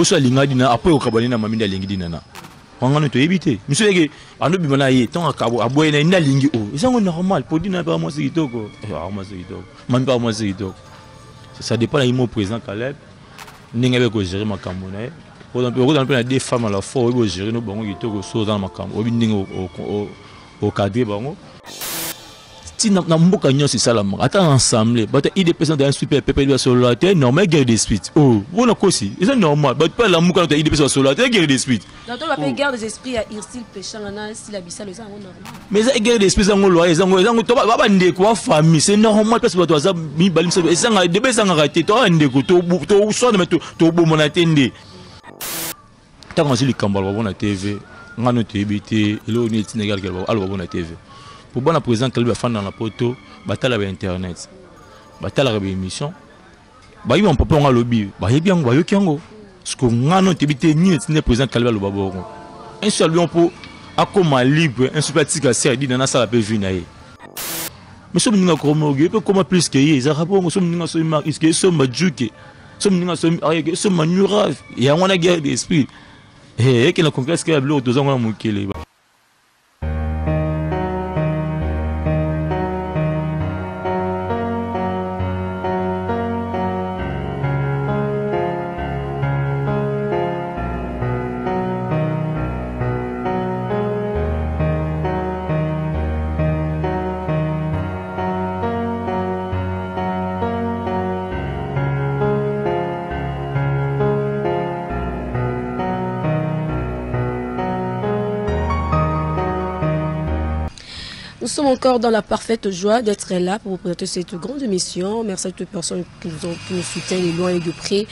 Boso alinga dina après okabani na mami nde alingi dina na. Wangano toyebi te. Miso yeke ando bima na ye tant akabo aboye na nde alingi o. Ezango normal po dina pa mwasi kitoko. Eh, ah, mwasi kitoko. Mami pa mwasi kitoko. Ça dépend na ye mo président Caleb ndenge abe ko gérer makambo na ye. Okozala mpe na deux femmes à la fois oyebi ogérer no bango kitoko so oza na makambo oyebi ndenge ocadre bango ti na mboka nyonso esalamaka ata na ensemble bato ya idps na ya super pepe basolola te normal guerre d'esprit o oh, mpona kosi eza normal bato mpe alamuka na ya idps basolola te guerre d'esprit mais eza guerre d'esprit ezango loye ezango ezango to ba bandeko ba famille c'est normal parce que bato baza mibali misato ezanga debe ezangaka te to bandeko to swana mais tobomana te nde ntango azwi likambo aloba bo na tv ngai no toyebi te eloko nini etindaki aloba bo na tv mpo bana président kalibi bafanda na poto batala ba internet batalaka ba émission bayebi bapapa yango alobi bayebi yango bayoki yango siko ngai no toyebi te nini etindaki président kalibi aloba bongo insu alobi yango mpo akoma libre insu mpe atika se adina nasala mpe vie na ye mais so moninga koromoge mpe koma plus ke ye ezalaka bongo so moninga somi markiske esomba juke so moninga asomi ayeke esomba nurave yango wana guerre d'esprit eke na concurrence kaka biloko toza ngo na mokili. Nous sommes encore dans la parfaite joie d'être là pour vous présenter cette grande émission. Merci à toutes les personnes qui nous, ont, qui nous soutiennent de loin et de près.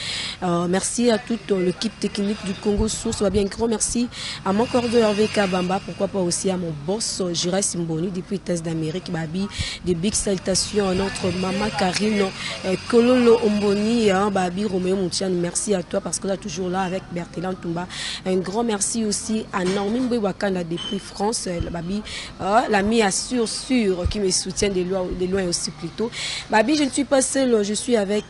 Merci à toute l'équipe technique du Congo Source. Va bien grand merci à mon coordonnateur Hervé Kabamba. Pourquoi pas aussi à mon boss Jira Simboni depuis États d'Amérique. Babi, des big salutations à notre maman Karine Kololo Omboni, hein, Babi Roméo Moutiane. Merci à toi parce que là toujours là avec Berthelin Toumba. Un grand merci aussi à Naomi Mboy Wakanda depuis France. Babi, l'ami assure sûr qui me soutient de loin aussi plutôt. Babi, je ne suis pas seule, je suis avec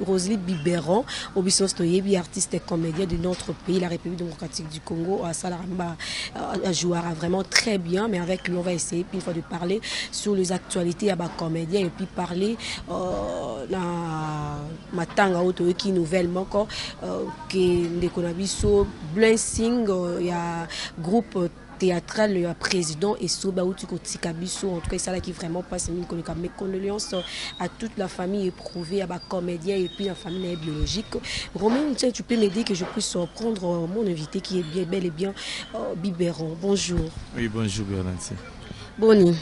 Roselyne Biberon, Obisson Stoyebi, artiste et comédien de notre pays, la République démocratique du Congo. Salaramba jouera vraiment très bien, mais avec lui, on va essayer une fois de parler sur les actualités à bas comédien et puis parler na matanga auto qui nouvelle encore que ndeko na biso Blessing ya groupe théâtral ya président et soba outi kotika biso. En tout cas ça qui vraiment passe mine koleka. Mes condoléances à toute la famille éprouvée, à ba comédien et puis la famille biologique. Romain, tiens, tu peux m'aider que je puisse prendre mon invité qui est bien bel et bien Biberon. Bonjour. Oui, bonjour Bernard. Boni.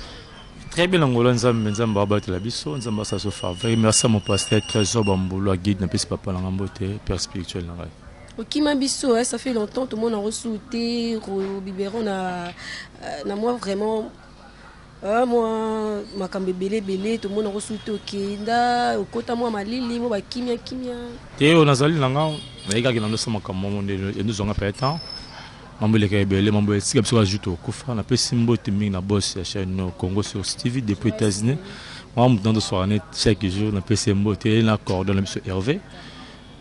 Très bien, Angola, Nzambe, Nzambe, abattre la biso, Nzambe, ça se faveur. Merci à mon pasteur Trésor Bambolo, guide, n'a pas papa Langambote, père spirituel Nangai. Okima biso, hein, ça fait longtemps, tout le monde a reçu Biberon na moi vraiment, moi, makambo ebele ebele, tout le monde a reçu okenda, okota moi malili, moi ba kimia kimia. Te on azali nanga, na yeka ki nando sama kambo monde, et nous on a pas temps. Mambo eleka ebele, mambo esika biso ajoute okufa, na pesi mbote mingi na boss ya chaîne Congo sur TV depuis États-Unis. Moi mutu nando soir net chaque jour na pesi mbote na cordon na biso Hervé.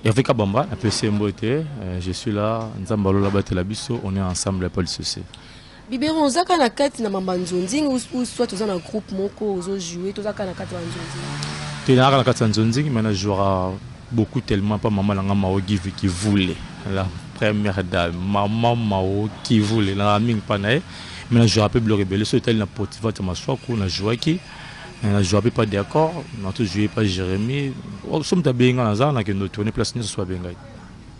Hervé Kabamba, na pesi mbote, je suis là, Nzamba lola batela biso, on est ensemble pas de souci. Biberon ozaka na kati na mamba nzonzing ou soit oza na groupe moko ozo jouer tozaka na kati ya nzonzing. Te na kati ya nzonzing mais na jouera beaucoup tellement pas maman nanga Mao Give qui voulait la première dame maman Mao qui voulait na mingi pa na ye mais na jouera pe biloko ebele so etali na Potiphar ya Maswaku na jouaki na jouera pe pas d'accord na to jouer pas Jérémie so mutu abenga na za na kendo tourner place nyonso so abengai.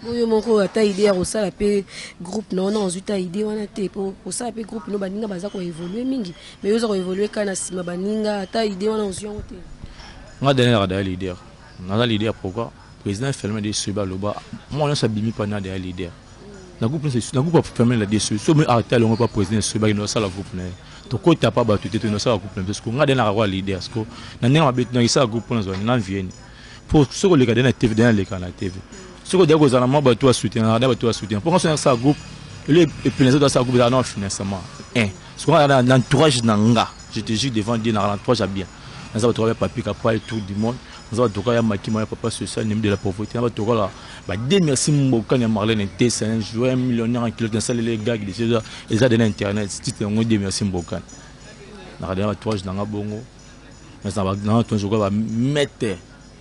Oyo moko ata idée ya kosala pe groupe non non ozwi ta idée wana te po kosala pe groupe no baninga baza ko évoluer mingi mais yo oza ko évoluer kaka na nsima baninga ata idée wana ozwi yango te. Nga derrière derrière leader. Naza leader pourquoi? Président Fermin de Soba Loba, moi on s'abimi pas na derrière leader. Na groupe na groupe Fermin la DSE, so mais arrêter longo pas président Soba qui nous sala groupe na. To kota pas ba tout tout nous sala groupe na parce que nga derrière na leader parce que na ndenge mabe na sala groupe na zone na vienne. Pour ce que les gars na TV derrière les na TV. Ce que derrière na moi ba toi soutien, na ba toi soutien. Pourquoi ça sa groupe le et puis ça groupe na financement. Un. Ce qu'on a l'entourage na nga, je te jure devant Dieu na l'entourage bien. Naza ba toi papi kapwa et tout du monde. Naza batoka ya makima ya papa social nemi de la pauvreté. Na batoka la ba de merci mbokani ya Marlène Tessa, un joueur un millionnaire en culotte nasaleli gag de eza de na internet titre yango de merci mbokani. Nakadena ba tourage nanga bongo. Naza ba na tourage ba maître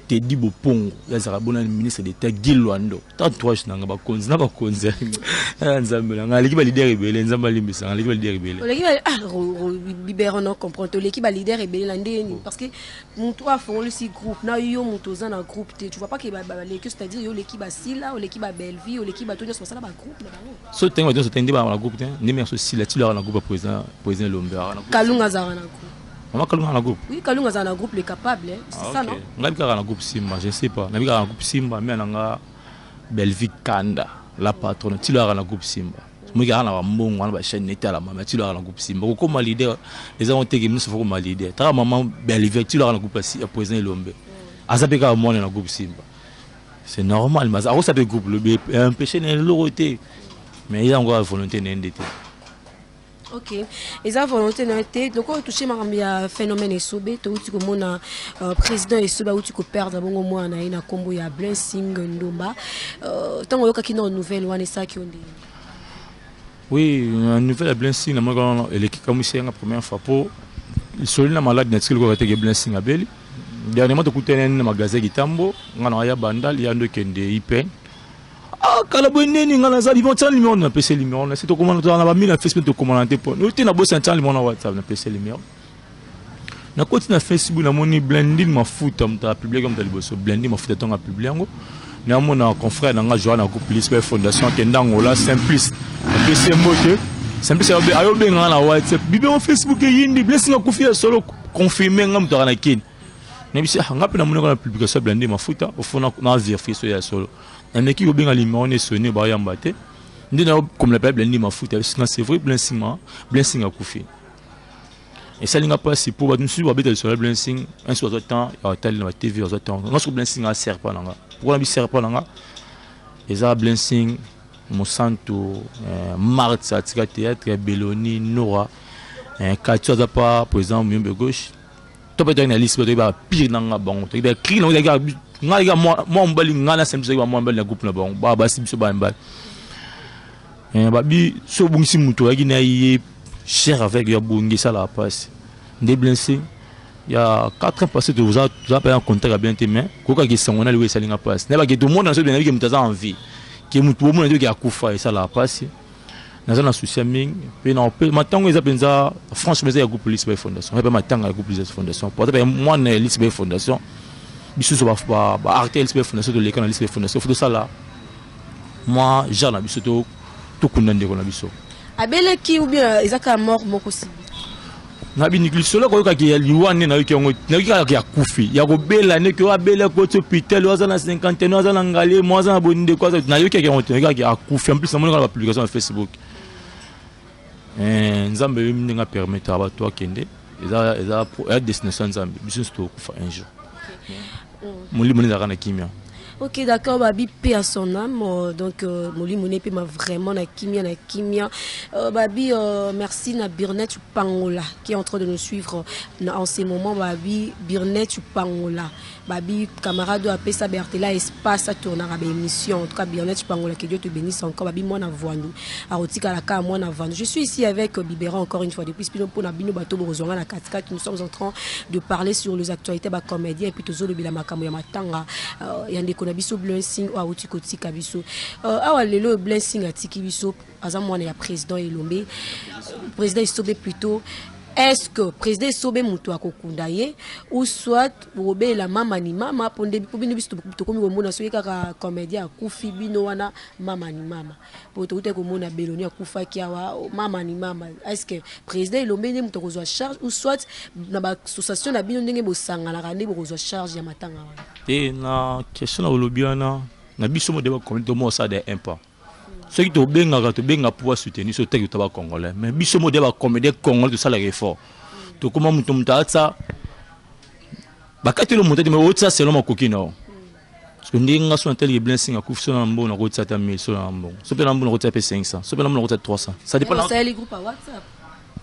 Teddy Bopongo yazaka bona ministre d'État Guy Luando. Ta tourage nanga bakonzi na bakonzi. Nzambe nanga aleki ba leader ebele, Nzambe alimbisa aleki ba leader ebele. Oleki ba ah biberon non comprendre oleki ba leader ebele na ndeni parce que mutu afongolisi groupe na yo mutu oza na groupe te, tu vois pas que ba baleki, c'est-à-dire yo oleki ba Sila, oleki ba Bellevue, oleki bato nyonso basala ba groupe na bango. So tengo bato nyonso te nde ba na groupe te, nde merci Sila tilo na groupe président Lombe. Kalunga azala na groupe. Maman Kalunga na groupe. Oui, Kalunga azala na groupe les capables, hein. C'est ah, ça, okay. Non? Ngai kaka na groupe Simba, je ne sais pas. Nabi kaka na groupe Simba, mais nanga Bellevue Kanda, la patronne, tilo na groupe Simba. Moki kaka na bambongo wana ba chaîne netala mama tilo na groupe Simba. Kokoma leader, eza on teke miso faut koma leader. Taka maman Bellevue tilo na groupe ya président Elombe. Aza pe kaka mwana na groupe Simba. C'est normal, mais akosa pe groupe le empêcher na eloko te. Mais il y a encore volonté na ndete. Ok, eza volonté na te. Donc oyo touché makambo ya phénomène Esobe, touti komona président Esobe auti koperdre bongo mwana na ye na nkombo ya Blessing Ndomba. Ntango oyokaki na nouvelle wana, esalaki yo ndenge? Oui, nouvelle ya Blessing namonaki wana eleki kamwisi yanga première fois, po lisoli na malade natikeli koyoka teke Blessing abeli. Dernièrement tokutani na magasin Kitambo, nga na ya Bandal, ya ndo ekende IPN. Ah, kala boye nini, nga naza libon, tia numéro, napesi numéro na se tokomana, tozala na bamili na Facebook, tokomana te po te nabosa tia numéro na WhatsApp, napesi numéro. Nakoti na Facebook, namoni Blendine Mafuta moto apubliaki, moto ya liboso Blendine Mafuta. Ntongo apublie yango, namona confrère na nga joa na groupe Lisbe Fondation akenda Angola, Simplice, apesi ye mbote. Simplice ayobenganga na WhatsApp: "Bibengo, Facebook eyindi, Blessing akufi ya solo, confirme nga moto aka na kini." Nayebisi nga mpe namoni na publication ya Blendine Mafuta, ofo na vérifier so ya solo. Nameki kobenga numéro wana, esone, bayamba te. Nde nakomela mpe Blendine Mafuta nga: "C'est vrai, Blessing, Blessing akufi." Esali nga mpasi mpo bato mosusu babeta lisolo ya Blessing ainsi, bazwa temps ya batali na batv, bazwa temps. Nga soki Blessing aserpa na nga, pourquoi nabi serpa na nga? Eza Blessing Mosantu, Mart atika théâtre, Beloni, Nora, Katio aza pa président Muyombe Gauche. To mpe toyaki na liste, toyaki bapire na nga bango, toyaki bacri nango, toyaki nga lika mwa mobali, nga na sembi, toyaki bamwa mobali na groupe na bango, baa basi, biso bana mibali. Babi so obongisi moto oyaki na ye cher avec yo, abongi, esalaka mpasi. Nde Blessing ya 4 ans passé, toza mpe na contact ya bien te, mais kokaki esango na liwa esalinga mpasi. Nayebaki tomona so nayebi ke moto aza en vie, ke moto bomona te ke akufa, esalaka mpasi. Naza na souci mingi mpe na matango eza mpenza, franchement, eza ya groupe Lisbe Fondation, mpe matanga ya groupe Lisbe Fondation, po ata mpe mwana ya Lisbe Fondation. Biso baarte ya Lisbe Fondation, toleka na Lisbe Fondation, fo tosala mwa genre na biso, tokunda ndeko na biso. Abeleki ou bien eza kaka mort moko sibi? Na biniki lisolo koyokaki ya liwa nde nayoki yango, nayoki kaka ya kufi, ya kobela, ndeke oyo abela koti hôpital, oyo aza na cinquantaine, oyo aza na Ngaliema, oyo aza na bondeko, nayoki yango te. Nayoki kaka akufi. En plus namoni kaka bapublication na Facebook. Nzambe oyebi ndenge apermettre bato akende, eza destination ya Nzambe. Biso nyonso tokokufa un jour, molimo ezalaka na kimia. Ok, d'accord, babi paix à son âme. Donc, molimo ne pe ma vraiment na kimia, na kimia. Babi, merci na Birnet Pangola qui est en train de nous suivre en ces moments. Babi Birnet Pangola. Babi camarade appelle ça Bertela espace à tourner à émission. En tout cas, Birnet Pangola, que Dieu te bénisse encore. Babi moi na voando. Arotika la ka moi na voando. Je suis ici avec Biberon encore une fois depuis Spino pour na bino bateau bozonga na katika. Nous sommes en train de parler sur les actualités ba comédien et puis tozolo bila makambo ya matanga. Ya ndeko na biso Blessing oyo awuti kotika biso awa lelo. Blessing atiki biso, aza mwana ya président Elombe, président Esobe plutôt. Est-ce que président Esobe moto akokunda ye ou soit bokobelela mama ni mama? Mpo nde mpo bino, biso tokomi komona soki kaka comédien akufi, bino wana mama ni mama, po tokuti komona Beloni akufaki awa, mama ni mama. Est ce que président Elombe nde moto akozwa charge ou soit na baassociation na bino ndenge bosanganaka nde bokozwa charge ya matanga wana? Te, na question na olobi wana, na biso mo de bacomédien tomo osala de un pas. Soki tobengaka, tobenga po basoutenir so teki to bacongolais, mais biso mo de bacomédien congolais tosalaka effort. Tokóma moto atsa bakateli moto te, mais otia selon makoki na yo, parce que ndenge nga so nateliki Blessing akufi, so na mbongo nakotia ata 1000, so na mbongo, so mpe na mbongo nakotia mpe 500, so mpe na mbongo nakotia 300, ça dépend. Osaleli groupe ya WhatsApp?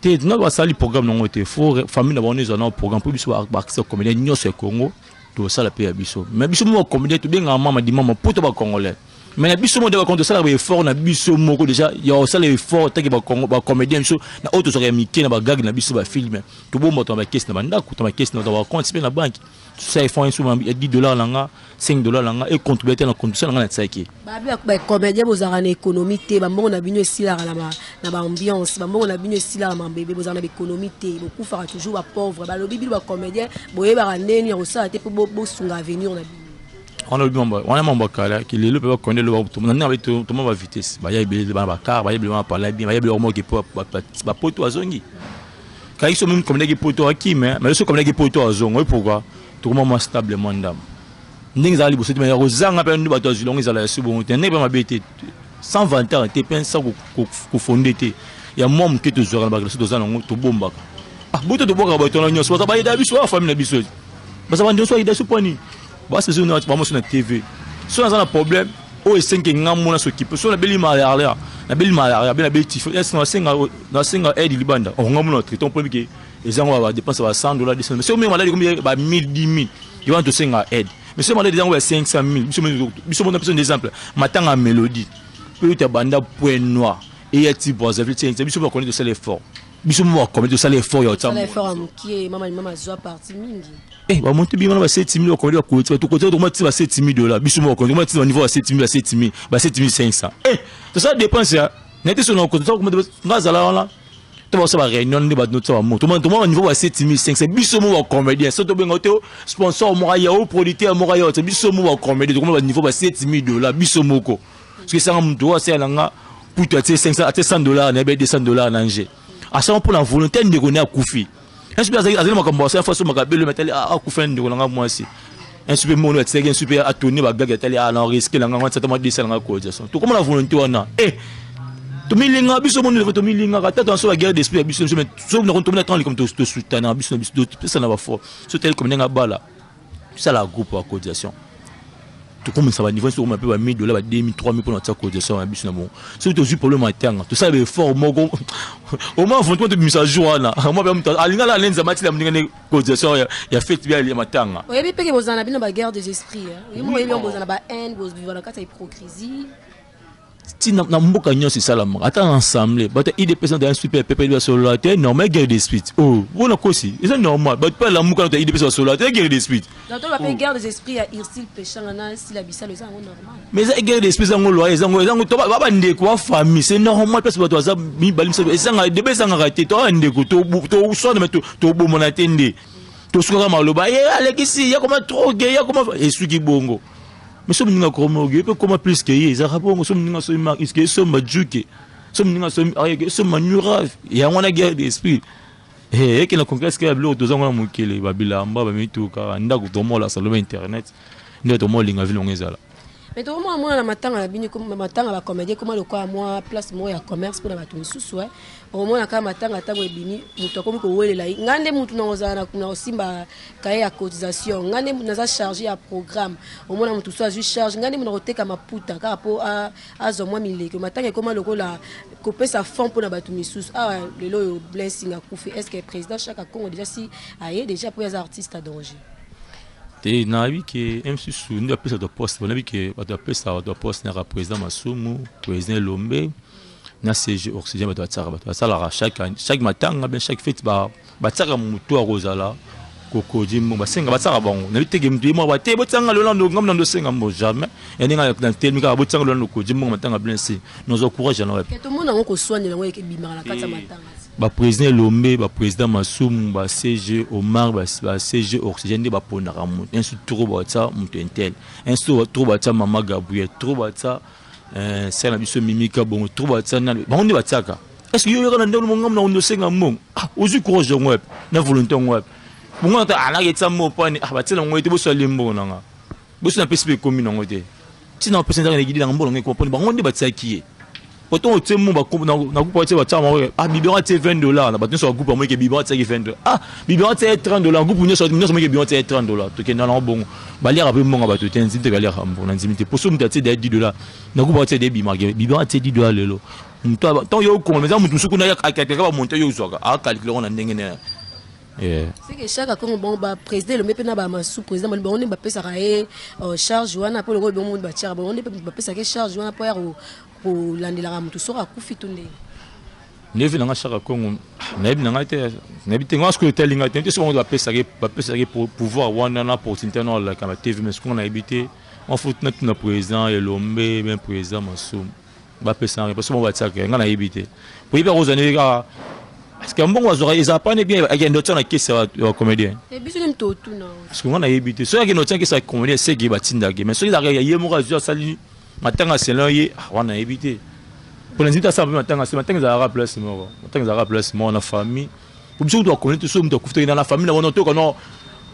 Te, na basali programme nango te. Fo famille na bango ezwa na programme, mpo biso baartiste comédien nyonso ya Congo. Tosala mpe ya biso, mais biso moko bacomédien tobengaka mama dimama mpo to bacongolais, mais na biso moko nde bakongo tosalaka baeffort na biso moko déjà ya kosala effort take bacomédien biso na oyo tozwaka ya mike na bagage na biso, bafilm tobomba to na bakese na bandako, to bakese na bacompte mpe na banque. Tosala effort so ya 10 $ na nga, 5 $ na nga, econtribue te na contribution na nga na tiaki. Babi, bacomédien bozalaka na économie te. Bambongo na bino esilaka na baambiance, bambongo na bino esilaka mambebe, bozalaka na baéconomie te, bokufaka toujours bapauvre. Balobi bino bacomédien boyebaka ndeni ya kosala te mpo bosunga avenir na bino. Wana olobi wana mambo kala ki lelo mpe bakonde lo na ndenge toma ba vitesse baya ebele, bana bakar baya ebele, bana pala bien baya ebele moke po bapoto azongi kaki so meme comédien ki poto akime, mais so comédien ki poto azongo. Pourquoi tokoma mwa stable, mwa ndambo ndenge ezala liboso te, mais kozanga mpe nde bato azwi longo ezala ya su bongo te, ndenge mpe mabe te, sans vantard te mpe sans kofonde te, ya mwa moke tozwaka na baklasse toza nango, tobombaka boto tobwakaka bato wana nyonso baza bayeda biso, baya famille na biso, baza bandi nyonso bayeda biso. Mpo nini bamoso na TV so naza na problème oyo esengi nga mona s'occupe so nabeli malaria, nabeli malaria be nabeli typhoïde, nasenga aide libanda? Nga mona traitement mpo ke ezango badépense ba 100 $, 200. Mais soki maladie komi ba 1000, 10 000, yo wana tosenga aide. Mais soki maladie ezango ba 500 000, biso mona biso exemple matanga ya Mélodie mpe oyo tabanda Point Noir eya ti Brazzaville ti biso bakoni tosala effort, biso mo bakomi tosala effort ya otsa effort ya mokie, mama mama azwa parti mingi. Eh, bamonte bima na ba 7000, bakomedi bakoti tokoti, tokoma ti ba 7000 $. Biso mo bakomi tokoma ti ba niveau ya 7000, ba 7000, ba 7500. Eh, tosala dépense ya nete so na nga azala wana to basala ba réunion nde bato notisa bamo tomona ba niveau ba 7500. Biso mo bacomédien so tobenga te sponsor moko aya o producteur moko aya te, biso mo bacomédien tokoma ba niveau ba 7000 $ biso moko. Soki esanga moto oyo asala na nga putu atie 500, atie 100 $, na yebi 200 $ na nge asala mpo na volonté. Ndeko ne akufi, ensuite azali makambo asala faso makabelo matali akufa ndeko na nga mwasi, ensuite mpe mbongo atiaki, ensuite mpe atoni bagage atali na risque na nga ngwa nsata mwa desa na nga cotisation. Tokoma na volonté wana e tomilingaka biso moni, tomilingaka ata tonaso baguerre d'esprit ya biso. Mais so tomona ntango likambo, tosutana biso na biso, topesana bafort. So tali comme ndenge abala, tosala groupe ya cotisation, tokomisa baniveau sokoma mpe ba 1000 $, ba 2000, 3000 mpona kotia cotisation ya biso na bongo. Soki tozwi problème ya tanga, tosala baeffort moko au moins volonté tobimisa jour wana mwa mpe moto alinga la nzambe atila moninga ne cotisation ya fête ya matanga. Oyebi mpe ke bozala na bino baguerre des esprits, oyebi bozala na bahaine, bovivre na kati ya hypocrisie. Ti na mboka nyonso esalamaka, ata na ensemble bato ya UDPS na super pepe basolola te, normal. Guerre d'esprit oh mpona kosi eza normal, bato mpe alamuka na to UDPS basolola te, guerre d'esprit. Mpe guerre des esprits ya Ursile Peshanga na Sila Bisalo eza yango normal. Mais eza guerre d'esprit, ezango loi, ezango to bandeko bafamille, c'est normal. Place bato baza mibali misato, ezanga debe ezangaka te. To bandeko toswana, mais tobomona te, nde tosukaka maloba ye alekisi ya koma trop ge ya koma esuki bongo. Mais so moninga akoma oge mpe koma plus ke ye, ezalaka bongo. So moninga somi marque, esomba juke, so moninga somi esomba nurave, yango wana guerre d'esprit. Eke na congrès ya biloko tozango na mokili, babilamba, bamituka, bandako, tomola saloma internet nde tomolinga vilongo ezala. Mais tokomona mwana na matanga na bino, matanga bacomédien koma lokola mwa place moko ya commerce mpona bato mosusu. Okomona kaka matanga ntango ebimi, moto akomi kowelela ye: ngai nde motu nakozala na kosimba kaye ya cotisation, ngai nde motu naza charge ya programme. Omona motu so azwi charge: ngai nde motu nakoteka maputa, kaka mpo azwa mwa mileko. Matanga ekoma lokola kopesa fond mpona bato misusu. Awa lelo oyo Blessing akufi, est ce que président Chaka Congo déjà si aye déjà mpo aza artiste à danger? Te, nayebi ke msusu nde bapesa bato poste, nayebi ke bato bapesa bato baposte naka président Masumu, président Elombe na CG Oxygène. Bato batiaka, bato basalaka chaque matanga bien chaque fête, batiaka motu akozala kokodi mbongo, basenga, batiaka bango. Nayebi teke motu ye moko bate botianga lolando ngambo nando osenga mbo jamais ya ndenge na telemi kaka botianga lolando kodi mbongo matanga bien si nozwa courage yana wapi? Tomona yango koswanela yango ebimaka na kati ya matanga. Baprésident Elombe, baprésident Masumu, ba CG Omar, ba CG Oxygène nde baponaka motu insu. Trop batia moto intel insu, trop batia mama Gabriel, trop batia sere na biso Mimika bongo, trop batia nani, bango nde batiaka. Est ce que yo yoka na ndenge mongamu na kondo osenga mbongo? Ah, ozwi courage yango wapi na volonté yango wapi? Bongo ata alaki etia mbongo pani, ah, batia nango ete bosali mbongo nanga boso napesi mpe ekomi nango te. Ntina bapesi nzaka na egidi nanga mbongo nango ekoma mponi bango nde batiaki ye. Pourtant otie mo na groupe atie batia bango, ah, biberon atie 20 $ na bato nyonso ya groupe amoki, biberon atiaki 20 $, ah, biberon atie 30 $, groupe nyonso nyonso moki biberon atie 30 $. Tokenda nango bongo, baliaka mpe mbongo bato te, nzimi te, baliaka mbongo na nzimi te. Poso moto atie 10 $ na groupe atie de bimaki biberon atie 10 $ lelo. Moto ntango yo okoma eza moto mosusu kuna akalkulaka bamonte oyo ozwaka, akalkule ngo na ndenge nene. Yeah. C'est que chaque Congo bon ba président le mpe na ba masu président bango nde bapesaka ye charge wana mpo lokola bango batiaka bango nde bapesaka ye charge wana mpo ya kolandelaka motu soki akufi to ndenge. Ndevi nanga Chaka Congo, nayebi nanga te, nayebi te nga soki etali nga te te, soki bango bapesaki pouvoir wana na opportunité na olaka na TV, mais soki nga nayebi te, en faut natuna président Elombe bien président Masumu bapesaka, parce que bango batiaka, nga nayebi te po yebi akozwa ndenge kaka, parce que mbongo azwaka ezala pas ne bien akende otia na kesi ya bacomédien. Biso nde moto otuna. Parce que nga nayebi te soki akende otia na kesi ya comédien, seki batindaki, mais soki ezalaka ye moko azwi asali matanga selon ye wana, nayebi te. Mpona nzimbi asala mpe matanga se matanga ezalaka place moko, matanga ezalaka place moko na famille, po biso kutu bakone te. Soki moto akufi, tokenda na famille na bango, toyoka no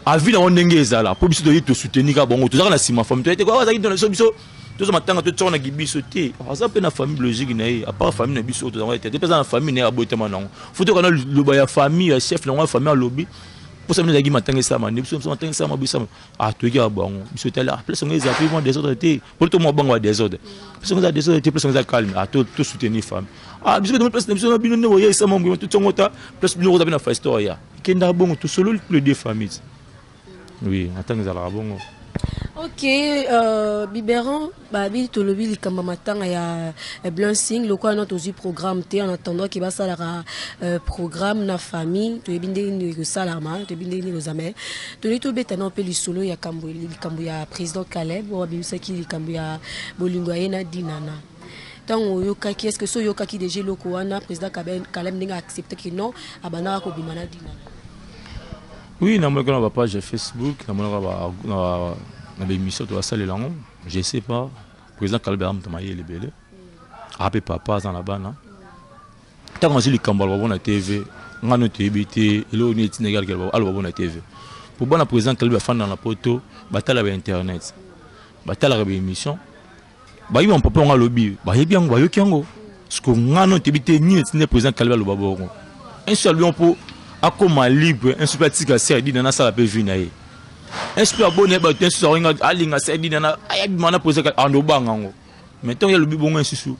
avis na bango ndenge ezala, po biso toyi tosoutenir kaka bango, tozalaka na nsima famille, toye te azalaki na biso, biso toza matanga totiaka na kibiso te. Aza mpe na famille biologique na ye, à part famille na biso oyo tozalaka te, mpe aza na famille na ye abotama nango. Faut toyoka na loba ya famille ya chef nango ya famille alobi mposa bino ezalaki matanga esalama nde biso matanga esalama biso toyoki ya bango, biso tali place yango eza mpe mwa désordre te, po to mwa bango ya désordre, place yango eza désordre te, place yango eza calme, to soutenir famille biso mpe place na biso na bino nde boye esama mbima totiongo ta place bino koza mpe na fastor ya ekendaka bongo, tosololi tous les deux familles. Oui, matanga ezalaka bongo. Ok, biberon babi tolobi likambo ya matanga ya Blessing lokola na tozwi programme te, en attendant ke basalaka programme na famille, toyebi ndenge nini ekosalama, toyebi ndenge nini kozama. Toyebi tobeta nao mpe lisolo ya likambo ya président Caleb oyo abimisaki likambo ya bolingo ya ye na Dinana. Ntango oyokaki, est ce que so oyokaki déjà eloko wana, président Caleb ndenge accepte ke non, abandaka kobima na Dinana? Oui, namonaki na bapage ya Facebook, namonaka na baémission tobasalela yango. Je sais pas, président Caleb aza moto mayele ebele, ape papa aza na bana. Ntango azwi likambo aloba bo na TV, nga no toyebi te eloko nini etindaki aloba bo na TV, po bana président Caleb afanda na poto, batala ba internet, batalaka baémission, bayebi papa yango alobi, bayebi yango, bayoki yango. Parce que nga no toyebi te nini etindi président Caleb aloba bongo. Un alobi mpo akóma libre, un mpe atika se adina nasala mpe vie na ye, un mpe aboni ye bato insusu akolinga alinga se adina na ayabima na président ando obanga yango. Mais ntango ye alobi bongo, insusu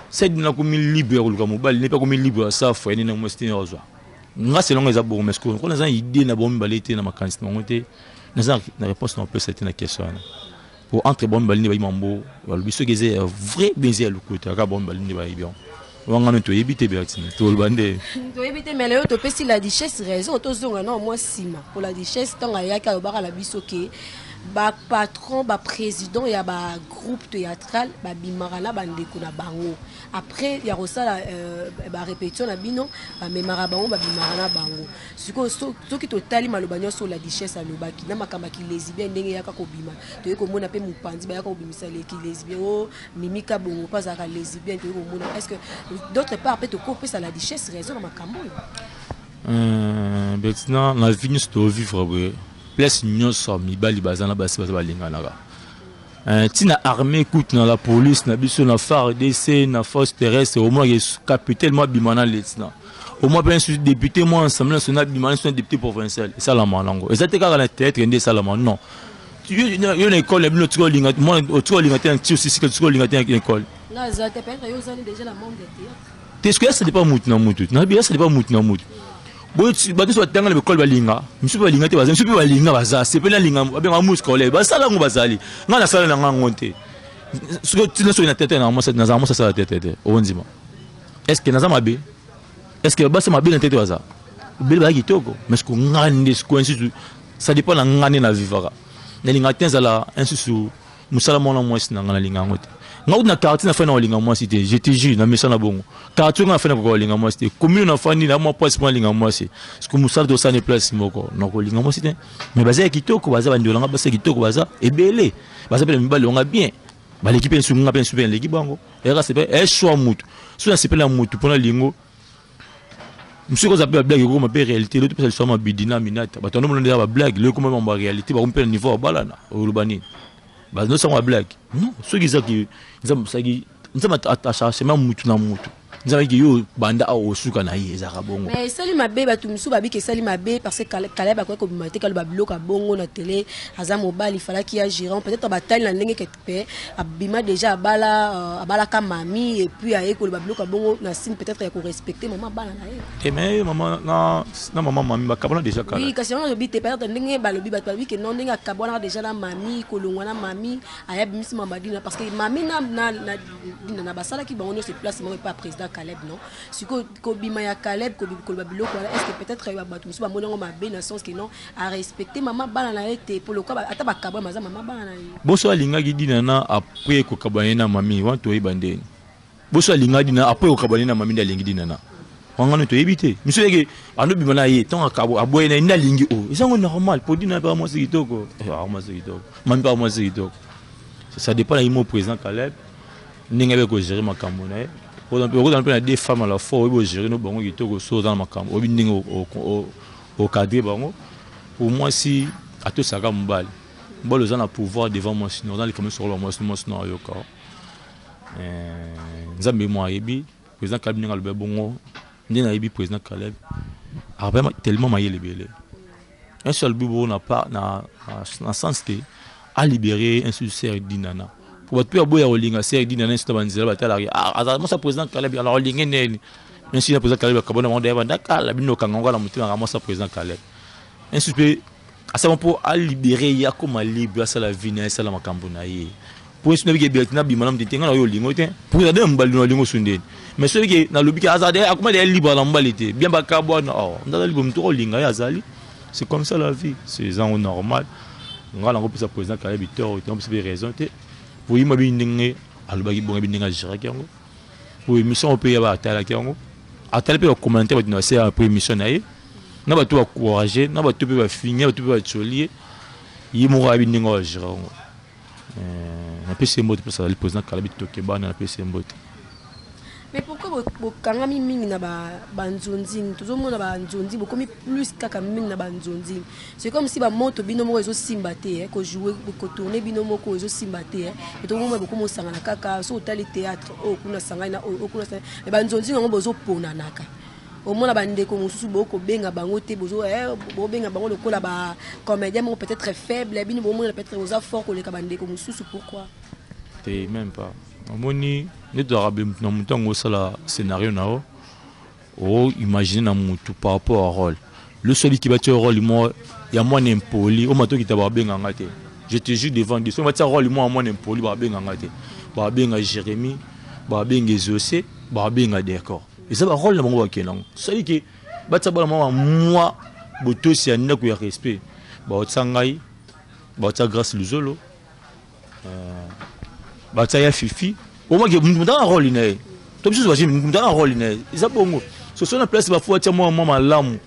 se adina akomi libre ya koluka mobali ne mpe akomi libre ya sa foyer nini mwasi te azwa. Nga selongo eza bongo, mais ko naza idée na bango mibale te, na makanisi na bango te, naza na réponse na opesa te na question wana, po entre bango mibale nde bayebi mambo balobi soki eza ya vrai bien eza ya lokuta. Kaka bango mibale nde bayebi yango, wanga no toyebi te, Bertine, toloba nde. Toyebi te, mais lelo topesi la duchesse raison. Tozonga na mwa nsima po la duchesse, ntango ayaki, alobaka na biso ke bapatron, baprésident ya bagroupe théâtral babimaka na bandeko na bango après ya kosala barépétition na bino, bamemaka bango, babimaka na bango. Sikoyo soki totali maloba nyonso la duchesse alobaki na makambo ya kilesbien, ndenge eyaka kobima, toyei komona mpe mopanzi bayaka kobimisa leki lesbien o Mimika bongo mpo azalaka lesbien. Toyei komona, est ce que d'autre part mpe tokopesa la duchesse raison na makambo oyo? Maintenant, na vie nyonso tovivre boye, place nyonso mibali baza na basi baza, balinganaka. Ntina armée kutu na la police na biso, na FARDC, na force terrestre, omonaka capitaine mo abima na lieutenant, omoi mpe nsusu député mo assemblée nationale abima na nsusu député provincial. Esalama nango, eza te kaka na théâtre nde esalama, non. Yo na école na bino otika olinga, otika olinga te, ti osisika tika olinga te na école. Nga te, peut-être yo ozali déjà na monde ya théâtre. Te, ce que ça dépend mutu na mutu, nayebi ça dépend mutu na mutu. Boye bato nyonso batanga na bekole balinga, misu mpe balinga te, baza misu mpe balinga, baza sepeli nalinga, babenga amour scolaire, basala yango, bazali. Ngai nasala na ngai yango te. Soki tina soki na tete na mwasi, nazala mwasi asala tete te, okondima? Est ce que naza mabe? Est ce que basi mabe na tete? Baza ebele, baza kitoko, mais ce que ngai nde sikoyo nsusu, ça dépend na ngai nde navivaka, nalinga te ezala insusu mosala mwana mwasi na ngai, nalinga yango te. Nga kutu na quartier na fai na kolinga mwasi te, je te jure, na mesana bongo. Quartier nga na fai na koka kolinga mwasi te, commune na fandi na mwa place mpo nalinga mwasi, parce que mosala tosala ne place moko, na kolinga mwasi te. Mais baza ya kitoko, baza bandeko na nga, basi ya kitoko baza ebele, baza mpe na mibali onga bien, baleki mpe nsu nga mpe nsu mpe naleki bango. Eyaka sepe eshwa mutu so nasepeli na mutu mpona lingo mosusu kozala mpe bablague ekokoma mpe réalité. Lelo topesa liso mabidi na minata, bato ando mona nde bablague, lelo ekoma mambo ya réalité, bakomi mpe na niveau ya balana. Oloba nini? Bazosango bablague, non. Soki ezaki Nzambe asalaki, Nzambe achangema mutu na mutu. Nzambe ki yo banda awa osuka na ye, ezalaka bongo. Mais esali mabe, bato mosusu babiki esali mabe parce que Caleb akoki kobima te, kaloba biloko ya bongo na télé, aza mobali, falaki ya gérant peut-être batali na ndenge ke abima déjà, abala, abalaka mami, et puis aye koloba biloko ya bongo na signe peut-être ya korespecter mama bana na ye. Te, mais mama na mama mami bakabwana déjà kala. Oui, kasi yango alobi te, peut-être ndenge balobi, bato balobi ke non, ndenge akabwanaka déjà na mami, kolongwa na mami, aya bimisi mama Dina, parce que mami na Dina na basalaki bango nyonso place moko epa président Caleb. Non, sikoyo kobima ya Caleb, koloba biloko wana, est ce que peut-être bato mosusu bamoni yango mabe na sens que non, arespecte mama bana na ye te, po lokwa ata bakabwa, aza mama bana na ye? Boso alingaki Dina na après kokabwana ye na mami wana, toyeba ndeni boso alingaki Dina après kokabwana ye na mami, nde alingi Dina na wangano, toyebi te. Miso yeke andobima na ye ntango aboye na ye, nde alingi oyo, ezango normal po Dina mpe mwasi kitoko, mwasi kitoko, mami mpe mwasi kitoko. Ça dépend na ye mo président Caleb, ndenge abe kogérer makambo na ye. Okozala mpe na deux femmes à la fois, oyebi ogérer no bango kitoko. So oza na makambo, oyebi ndenge ocadre bango. Po mwasi atosaka mobali, mobali oza na pouvoir devant mwasi, oza na likambo sokolo mwasi, mwasi no ayoka. Nzambe mo ayebi président Caleb ndenge alobi bongo, nde nayebi président Caleb aza tellement mayele ebele. Un seul alobi bongo na sens ke alibéré un sœur Dinana, po bato mpe baboya kolinga sœur Dinana nso na banzela batalaki azala mwasi ya président Caleb, alors olinge neni ainsi na président Caleb akabona bango daya banda kala, bino okanga ngo na motema kaka mwasi ya président Caleb. Ainsi mpe asala mpo alibéré ye, akóma libre, asala vie na ye, asala makambo na ye. Po esi nabiki ebelaki nabima na moto te, nga na oyo olingo te, pour ade mobali na olingo so ndeni. Mais soki nalobi ke azala, akoma deya libre na mobali te, bien bakabwana, oh, ndaza libre, moto olinga ye azali. C'est comme ça la vie, c'est ezango normal. Nga nango mpesa président Caleb tort te, mpesa mpe raison te, po yima bi ndenge alobaki bongo, bi ndenge agéraki yango po émission mpe ya atalaki yango, atali mpe bacommentaire bato na se ya po émission na ye, na bato bacourage, na bato mpe bafingi, na bato mpe batioli ye, ye moko ayebi ndenge agéré yango. Napesi ye mbote mpe azali président Caleb Tokebana, napesi ye mbote. Mais pourquoi bokangami mingi na banzonzing? Tozomona banzonzing, bokomi plus kaka mingi na banzonzing. C'est comme si bamoto bino moko ezosimba te, kojouer, kotourner bino moko ezosimba te. Tokomona bokomi osangana kaka so otali théâtre oyo kuna sangani na oyo kuna, mais banzonzing yango bozoponanaka. Omona bandeko mosusu bokobenga bango te, bobenga bango lokola bacomédien moko peut-être faible, bino bomona peut-être oza fort koleka bandeko mosusu. Pourquoi? Te, même pas. Omoni nde tozalaka na motu yango, osala scénario na yo, oimagine na motu par rapport à rôle. Losoliki batia rôle mo ya mwana impoli, oyo matokita babenganga te. Je te jure devant Dieu, soki batia rôle mo ya mwana impoli, babenganga te, babenga Jérémie, babenga Exaucé, babenga Décor. Eza barôle na bango bakende yango. Sali ke batia bana mwa mwa botosi ya ndako ya respect, baotia ngai, baotia Grâce Luzolo, batia ya Fifi. Omaki mutu na rôle na ye, to biso basi mutu na rôle na ye, eza bongo. Soso na place bafo batia mwa mwa malamu,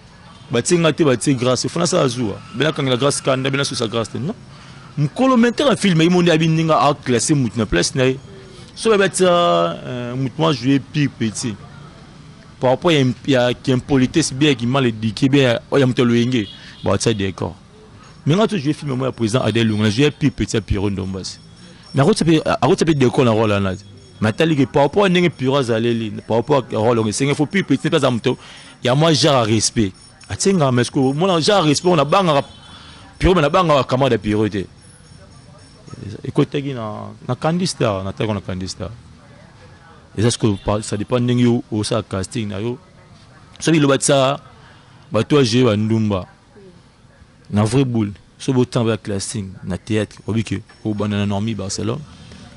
batie nga te, batie Grâce. Fona sala zuwa, bena kangela Grâce kanda, bena susa Grâce te. Non, mokolo metteur ya film ye mo nde abi ndenge aclasse mutu na place na ye. So babi atia mutu mwa jouer pire petit par rapport ya impolitesse, bien ki mal éduqué, bien ya moto ya loyenge, batia Décor. Mais nga to jouer film mo ya président Adel Lunga, na jouer pire petit ya Piro Ndombasi, mais akotia mpe Décor na rôle wana te. Mais atali ke par rapport ndenge Piro azaleli, par rapport à rôle esenge faut pire petit mpe aza moto ya mwa genre ya respect, atie nga. Mais mona genre respect, ona bangaka Piro, me nabangaka camarade ya Piro te. Ekotaki na Candy Star, nataki na Candy Star. Eza sikoyo, ça dépend ndenge yo osala casting na yo. Soki loba tia bato aje bandumba na vrai boule, so botanga ya casting na théâtre, obi ke obanda na Normi Barcelone,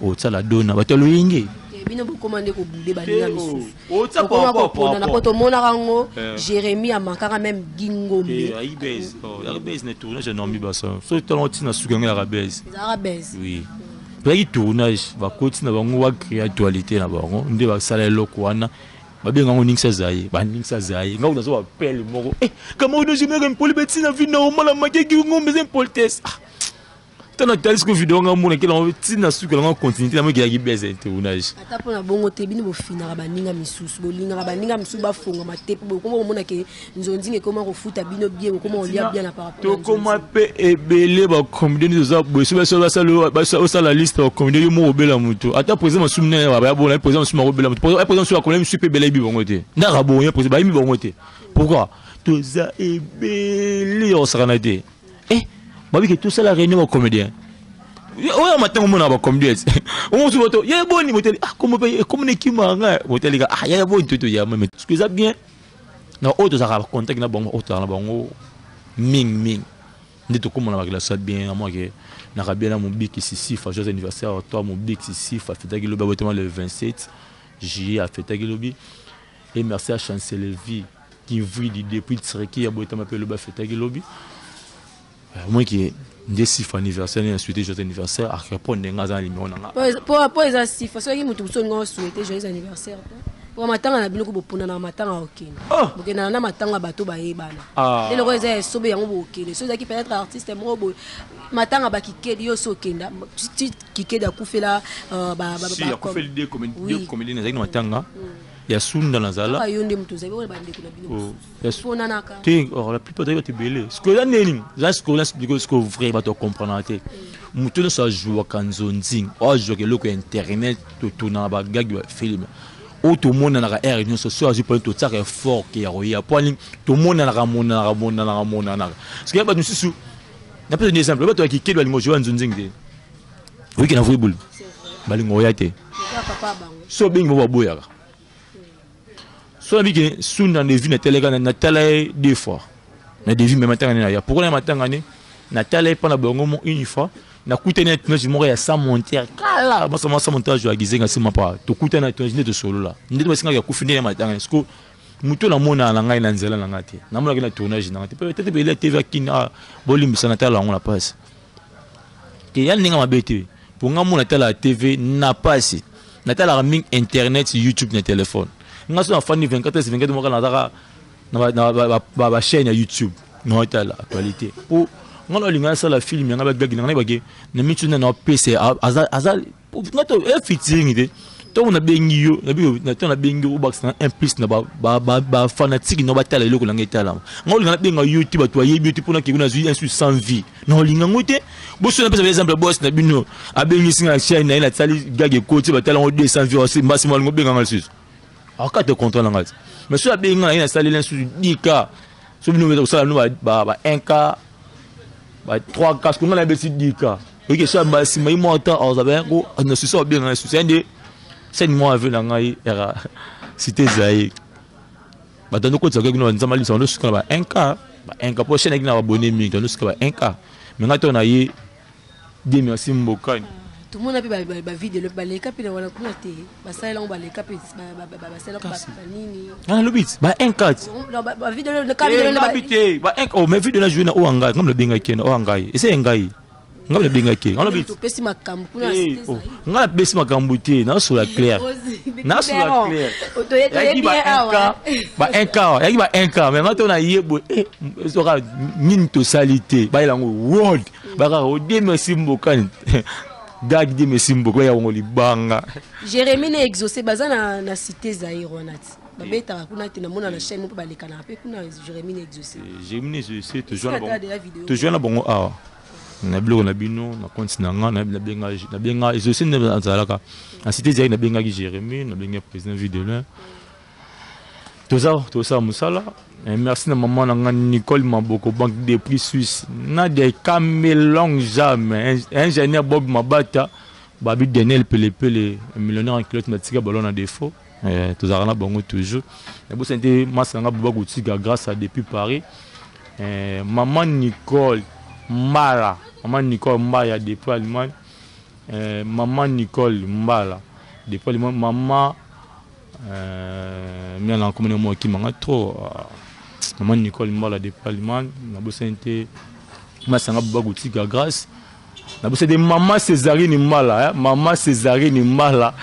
otiala dona bato ya loyenge. Bino bokoma nde kobude baninga misusu, bokoma koponana, po tomonaka yango, Jérémi amakaka même Gingombe. Yarabese na tournage ya Normi Barcelone, so tala ntina suka yango ya Rabese. Ezalaka bese. Oui, ezalaki tournage, bakoti na bango, bacréer actualité na bango, nde basala eloko wana, babenga yango ningisa zaye, baningisa zaye. Nga nazo bapele moko kama oyo jemeke mpoli betina vie normale, amaki Gingombe eza impolitesse. Ntango natali siko video nga mona kela ngo ntina suka nango continuité nango ekelaki bese tournage. Ata mpo na bongo te, bino bofinaka baninga misusu, bolingaka baninga misusu bafongama te, mpo bokoma komona ke nzonzinga ekoma kofuta bino bien, bokoma kolia bien na par rapport na Tokoma mpe ebele bacomédien nde toza boye. So osala liste ya bacomédien, yo moko obela moto. Ata président Masumu nene baya bona, président Masumu akobela moto, président Masumu akola misu mpe ebele, ayebi bango te. Ndaka bongo président bayebi bango te. Pourquoi toza ebele ya kosakana te? Eh, babike tosala réunion bacomédien oyo matango omona bacomédien omosu bato ye boni moteli, ah, komo mpe ekomi na ekima nga moteli ka, ah, ya boni toto ya meme, parce que eza bien na oyo tozalaka bacontact na bango, oyo tozalaka na bango mingi mingi nde tokomona bakela bien. Amwake naka bien na Mobikisi Sifa, joyeux anniversaire à toi Mobikisi Sifa, afetaki lobi, abotema le 27 juillet, afetaki lobi. Et merci à Chancelevi Kivridi depuis Turquie, abotama mpe lobi, afetaki lobi. Omoki nde Sifa anniversaire na souhaité joyeux anniversaire, arépondre ndenge aza na numéro na nga. Po eza Sifa, soki moto mosusu olinga osouhaite joyeux anniversaire te, po matanga na bino ko bopona na matanga okende, bokendana na matanga ya bato bayebana. Eloko eza esobe yango bokende. So ezalaki peut-être artiste moko boye, matanga bakikedi, yo so okenda ti kikedi akufela. Si akufeli deux comédien, nazalaki na matanga ya Sunda, nazala. Kaka yo nde moto ozali wana, bandeko na bino mosusu ponanaka te? Or la plupart bato ebele sikoyo eza ndeni, eza sikoyo explique sikoyo vrai, bato bacomprendaka te. Moto nyonso azwaka nzonzing oyo, azwaka eloko ya internet, totonaka bagagi, bafilme oyo tomonanaka aire nyonso. So azwi mpona totiaka effort ke ya koya po ani tomonanaka, monanaka, monanaka, monanaka, parce que ya bato mosusu, napesa ni exemple, bato ya kikeli balingo ozwa nzonzing te, oyiki na vrai boule, balingo oya te. Eza papa bango. So obengi bango, baboyaka. So nabi ke Sunda na devi, nateleka, natala ye deux fois na devi, me matanga ne naya. Pourquoi na matanga ne natala ye mpa na bango mo une fois? Nakutani na tournage moko ya sans monteur kala, masa sans montage ya Gizenga, nsima pa tokutani na tournage nde tosolola nde basingaki akufi nde ya matanga. Siko moto namonaka na ngai na nzela na ngai te, namonaki na tournage na ngai te, peut-être bele TV akini bolimbisa, natala yango na pasi te, ya ndenge mabe te. Mpo nga mona natalaka TV na pasi, natalaka mingi internet, YouTube na telefone. Nga so nafandi 24 heures 24 moko, nazaka na bachaîne ya YouTube, naotala actualité. Mpo nga na olinga nasala film yanga, bagagi nanga nayebake na mitu nde naopesa aza nga to featuring te. Ntango nabengi yo, ntango nabengi yo, obakisa na un plus na bafanatike na batala eloko nanga etalama. Nga olinga nabenga yo te, bato bayebi yo te, mpona keko nazwi un sur 100 vie na olinga ngo te. Boso napesa ba exemple, boss na bino abengisi nga na chaîne na ye, nasali gag, ekoti, batala yango 200 vie, mbasi mo alingo obenganga lisusu akate contrat na ngai te. Mais soki abengi nga na ye, nasaleli lisusu 10 k. So bino kosala no ba 1 k, ba 3 k, soki nga nayebisi 10 k, oyoki so nsima ye mwa ta azaba yango na susi, abenga na susi nde sani mwa ave na ngai yaka cité Zaye. Bato ando kotisa kaki na nzambe alibisa, bando suka na ba 1 k, ba 1 k, po chaîne ayaki na babone mingi, bando suka ba 1 k. Mais ngai to na ye die, merci Mbokani. Tomona mpe bavideo baleka mpe na wana kuna te, basalela yango, baleka mpe basalela banini. Nga nalobi ti ba 1 k te, ba 1 oh, mais video na joué na oyo ngai, ngai nabengaki na oyo ngai, ese ye ngai, ngai nabengaki, ngai nalobi. Topesi makambo kuna. Ngai napesi makambo te, nasola clair, nasola clair. Yaki ba 1 k, ba 1 k, yaki ba 1 k. Mais ngai to na ye boye, soka nini tosali te, bayela yango world, bakaka odie. Merci Mbokani, gag die, merci Mboka, baya yango libanga. Jérémie na Exaucé baza na cité Zaire wana ti babetaka kuna te, namona na chaîne moko balekanaka mpe kuna, Jérémie na Exaucé. Jérémie na Exaucé, tozwa na bango awa na biloko na bino na compte na nga. Nabenga Exaucé nde azalaka na cité Zaire, nabengaki Jérémie, nabengaki président Vie de Loin, toza tosala mosala. Merci na mama na nga Nicole Maboko, banque depuis Suisse, Nadia Kamelong, jamais ingénieur Bob Mabata, babi Daniel Pelepele, millionnaire en culotte, natika ballon na défaut. Tozalaka na bango toujours. Nabosani te masa na nga Boba Kotika, grâce à depuis Paris. Maman Nicole Mbala, maman Nicole Mbaya depuis Allemagne, maman Nicole Mbala depuis Allemagne, maman mina na komona mwa kimanga trop, maman Nicole Mbala depuis Allemagne. Nabosani te masanga Boba Kotika, grâce. Nabosani te mama Césarine Mbala, mama Césarine Mbala,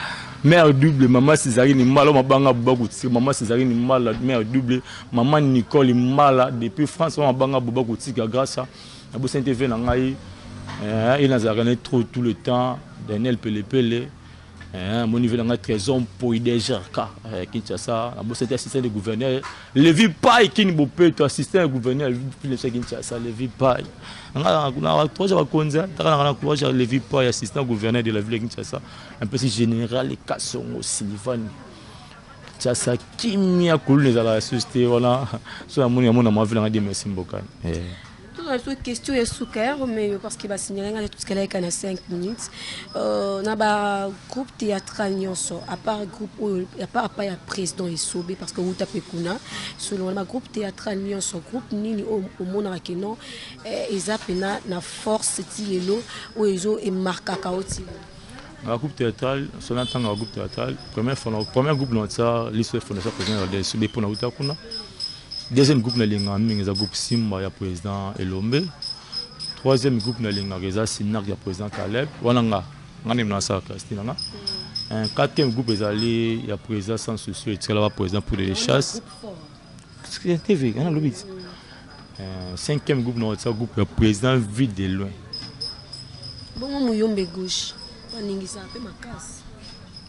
mère double, mama Césarine Mbala oyo mabanga Boba Kotika, mama Césarine Mbala, mère double, mama Nicole Mbala depuis France, oyo mabanga Boba Kotika, grâce. Nabosani te ve na ngai. Ye nazalaka ne trop tout le temps. Daniel Pelepele, moni ve nanga Trésor Mpoi DGRK Kinshasa. Nabosani te assistant de gouverneur Levi Pai Kini Bopeto, assistant ya gouverneur ya Kinshasa Levi Pai. Nga na courage ya bakonzi, taka na courage ya Levi Pai, assistant gouverneur de la ville de Kinshasa. Napesi général Kasongo Sylvani. Kinshasa kimia kuluna ezalaka susu te wana. So namoni yango na mwa ville nanga, Dieu merci mboka. Tozala so question ya suka ya Romeo, parce que basignale nga totikala eka na 5 minutes. Na bagroupe théâtral nyonso, à part groupe oyo, à part apa ya président Esobe, parce que wuta mpe kuna, selon na bagroupe théâtral nyonso, groupe nini oyo omonaka ke non, eza mpena na force ti lelo oyo ezo emarkaka o ti lelo? Na groupe théâtral, so na ntango ya groupe théâtral, première groupe na tia liso, fondation président ya Esobe, mpo na wuta kuna. Deuxième groupe nalingaka mingi eza groupe Simba ya président Elombe. Troisième groupe nalingaka eza Sinac ya président Caleb. Wana nga ndenge nasala classe na nga. Quatrième groupe ezali ya président Sans Souci, etikala ba président pour les chasses TV ana lobi. Cinquième groupe na otia groupe ya président Vue de Loin. Bongo Muyombe Gauche baningisaka mpe makasi?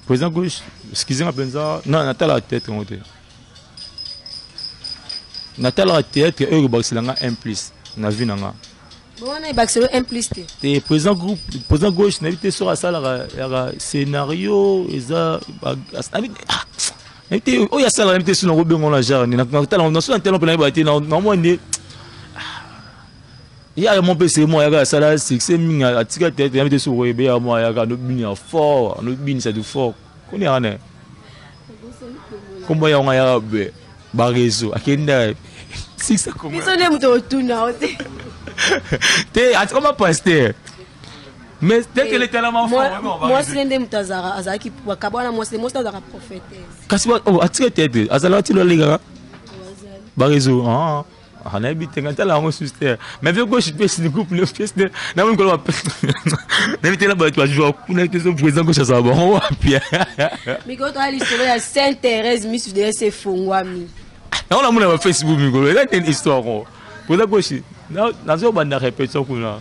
Président Gauche, excuse nga mpenza, natala théâtre yango te. Natalaka théâtre oyo ekobakisela nga un plus na vie na nga. Wana ebakiselo un plus te? Te, président groupe, président Gauche, nayebi te soki asalaka yaka scénario eza, nayebi te oyo asalaka, nayebi te soki nakobenga na genre nini. Natala naso na tala mpe nayeba te. Namwa nde yaka mo mpe se mo ayaka asala succès mingi, atika théâtre. Nayebi te soki okoyeba ya mo ayaka anobina fort, anobinisa du fort koni yaka ne kombo yango ayaka be bareseau akenda succès. Biso nde moto otuna o te. Te, atikoma pasteur, mais dès qu'elle était là, mwasi nde moto azalaki bakabwana, mwasi azalaka prophétesse. Kasi atika théâtre, azalaka ti lolekaka bareseau. Ah, nayebi te, ngai tala yango susu te. Mais vieux Gauche mpe sini groupe ne pièce ne namoni kolo, nayebi te na bato bajouer kuna te. So président Gauche azala bango wapi? Mikolo toya lisolo ya Sainte Thérèse, misu de ese efongwami. Yango namona ba Facebook mikolo eza nini histoire ngo. Président Gauche nazobanda répétition kuna,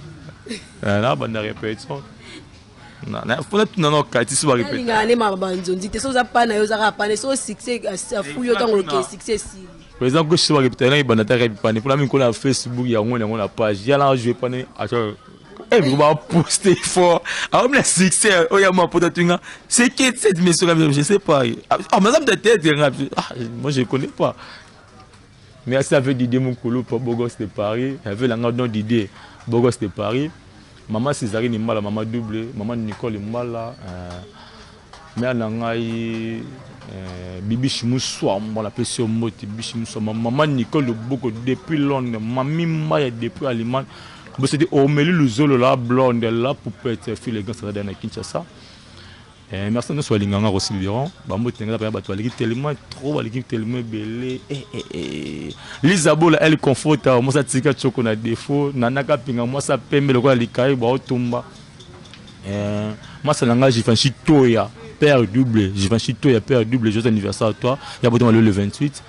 nabanda répétition mpona tuna na okati so. Barépétalingaka nde banzonzi te. So oza pa na yo, ozaka pane, so succès afuli yo, ntango oke succès esili. Président Gauche so barépéta, na ebanda ta répéta mpona mikolo na Facebook yango yango na page yala ajoue pane biko baposte fort, aomina succès oyo ya mapota tunga. C'est qui cette mission? Je sais pas. Ah, madame de tête, ah, moi je connais pas. Merci avec Didier Moukoulou pour Bogos de Paris, avec la don Didier Bogos de Paris, maman Césarine Mbala, maman double, maman Nicole Mbala, mère na ngai Bibi Chimuswa, napesi yo mbote Bibi Chimuswa, maman Nicole Loboko depuis Londres, mami Maya depuis Allemagne, boseti Omeli Luzolo, la blonde, la poupette fille élégance na Kinshasa. Merci nyonso balinganga Rosi Biberon. Bambote nga mpenza, bato baleki tellement trop, baleki tellement ebele. Liza Bola El Conforta, mwasi atika tioko na défaut, nanaka pinga, mwasi apembe lokola likaye baotumba. Mwasi na nga Givenchy Toya père double, Givenchy Toya père double, joyeux anniversaire à toi ya botama le 28.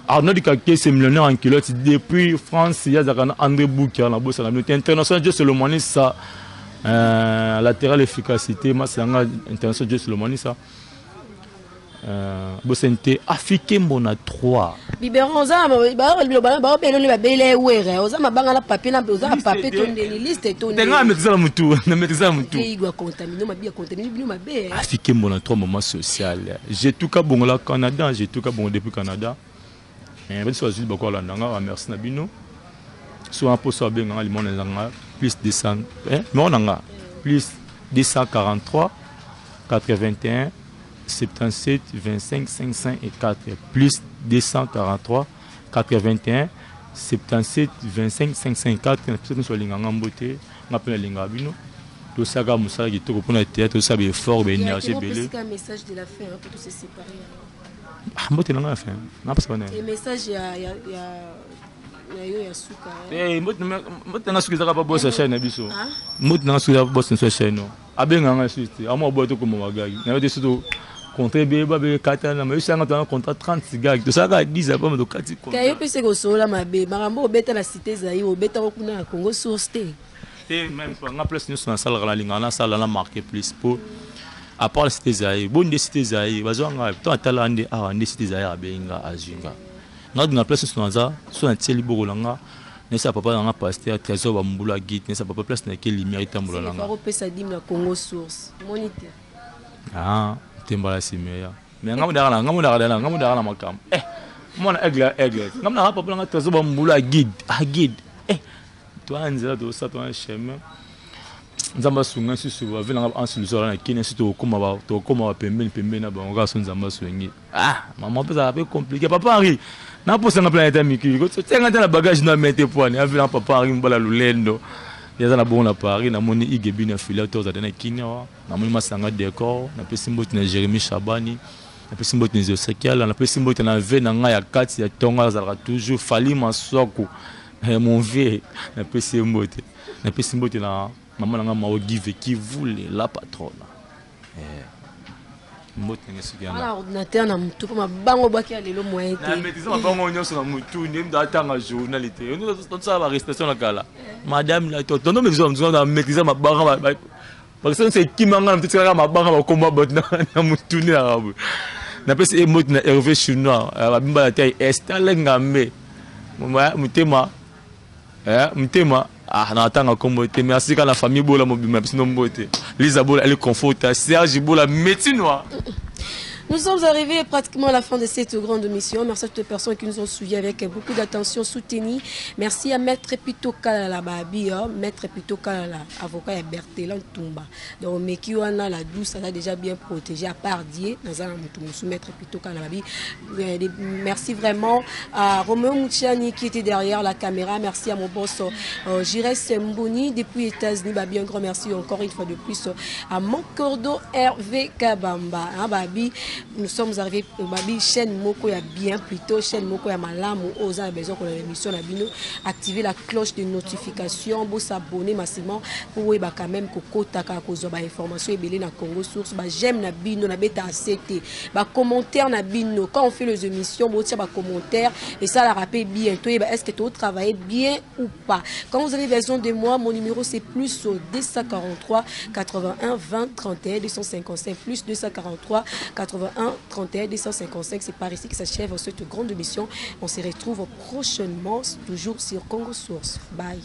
Arnaud Kakese, millionnaire en culotte depuis France, yazaka na André Boukia na bosana bino te. International Dieu Solomoni, ça latéral efficacité, masanga international Dieu Solomoni, ça bosani te Afrique Mbona 3. Biberon, oza baobeloni babele were, oza mabanga na papier na oza na papier to ndeni liste to. Nga na maîtrise na mutu, na maîtrise na mutu. Igwa contamine mabe, contamine bino mabe. Afrique Mbona 3, maman sociale, j'ai tout ka bongo la Canada, j'ai tout ka bongo depuis Canada. Biso bazwi bakolanda nga, merci na bino. So wana mposo abenganga limona ezanga plus 200 numéro na nga plus 243 81 77 25 504, plus 243 81 77 25 504. Biso nyonso balinganga mbote, nga mpe nalingaka bino. Tosaka mosala kitoko mpona théâtre, tosala baeffort, baénergie ebele. Message de la fin pour se séparer. Mbote na nga ya fin napesa bana. Message ya yo ya suka. Mbote na nga suka ezaka babosa chaîne na biso. Mbote na nga suka eza bosa biso ya chaîne, abenganga susu te, amwa boya tokoma bagagi nayo te. Surtout contrat ebeba bekata na mayosanga, tona contrat 30 gag, tosalaka 10 apama tokati. Yo mpe seke osolola mabe, makambo obeta na cité ezali obetako kuna na Congo Source te. Te, même pas nga. Place nyonso nasalaka, nalingaka nasala na marqué plus, po à part Cité Zaïre, bo nde Cité Zaïre bazwa nga to atala nde awa nde Cité Zaïre abengi nga, azwi nga. Nga dinga place nyonso naza so natie liboko na nga, nesa papa na nga pasteur Trésor Bambula guide, nesa papa place nake lumière etambola na nga. Opesa dîme na Congo Source, omoni te? Ah, tembala nsima ya mais nga modaka na nga modaka na nga modaka na makambo. Eh, mwana aigle, aigle, nga monaka papa na nga Trésor Bambula guide, ah guide, eh toa nzela, tosala toa chemin. Nzambe asunga lisusu bave nanga ansi lusu ala na kini esi tokokoma bapembeni pembeni na bango kaka so Nzambe asungi. Ah, mama mpe ezalaka mpe compliqué. Papa Henri naposanga planete ya mikili, tianga te na bagage na mete poani ave na papa Henri mobala lulendo ye aza na bongo na Paris. Namoni igebi na fila to ozala na kini awa, namoni masanga décor. Napesi mbote na Jérémi Chabani, napesi mbote na Zosekiala, napesi mbote na ve na ngai ya kati ya ntongo azalaka toujours Fali Maswaku, mon vieux, napesi ye mbote. Napesi mbote na mama na ngai Mao Give Kivule, la patronne. Mbote ndenge soki yana ordinateur na mutu mpo mabango obwaki ya lelo moyen te. Na maîtrise mabango nyonso na mutu nde mutu atanga journal te, tosala ba arrestation na kala madame na tondo maîtrise na maîtrise mabanga parce que ekima nga na mutu tikaka mabanga bakomba bato na mutu nde naka boye. Napesi ye mbote na Hervé Chinois babimba na tai est alengambe motema motema. Ah, natanga kombo te. Merci kaka na famille Bola mobima biso mbote. Lisa Bola, elle conforte Serge Bola Métinois. Nous sommes arrivés pratiquement à la fin de cette grande mission. Merci à toutes les personnes qui nous ont suivis avec beaucoup d'attention soutenue. Merci à Maître Pito Kalala Babi, hein, Maître Pito Kalala, avocat à Bertelan Tumba. Donc, Meki wana la douce, elle a déjà bien protégé à part Dieu, dans un Maître Pito Kalala Babi. Merci vraiment à Romeo Mouchiani qui était derrière la caméra. Merci à mon boss Jires Mbouni depuis États-Unis. Babi, un grand merci encore une fois de plus à mon cordeau Hervé Kabamba. Hein, Babi, nous sommes arrivés, Babi, chaîne moko ya bien, plutôt chaîne moko ya malamu, oza besoin qu'on a l'émission na bino, activer la cloche de notification, bo s'abonner massivement pour ba quand même kokota ka kozwa ba information ebele na Congo Source, ba j'aime na bino na beta ACT, ba commentaire na bino quand on fait les émissions, bo tia ba commentaire et ça la rappelle bien toi, est-ce que tu travailles bien ou pas. Quand vous avez besoin de moi, mon numéro c'est plus 243 81 20 31 255, plus 243 81 31 255. C'est par ici que s'achève cette grande émission. On se retrouve prochainement, toujours sur Congo Source. Bye.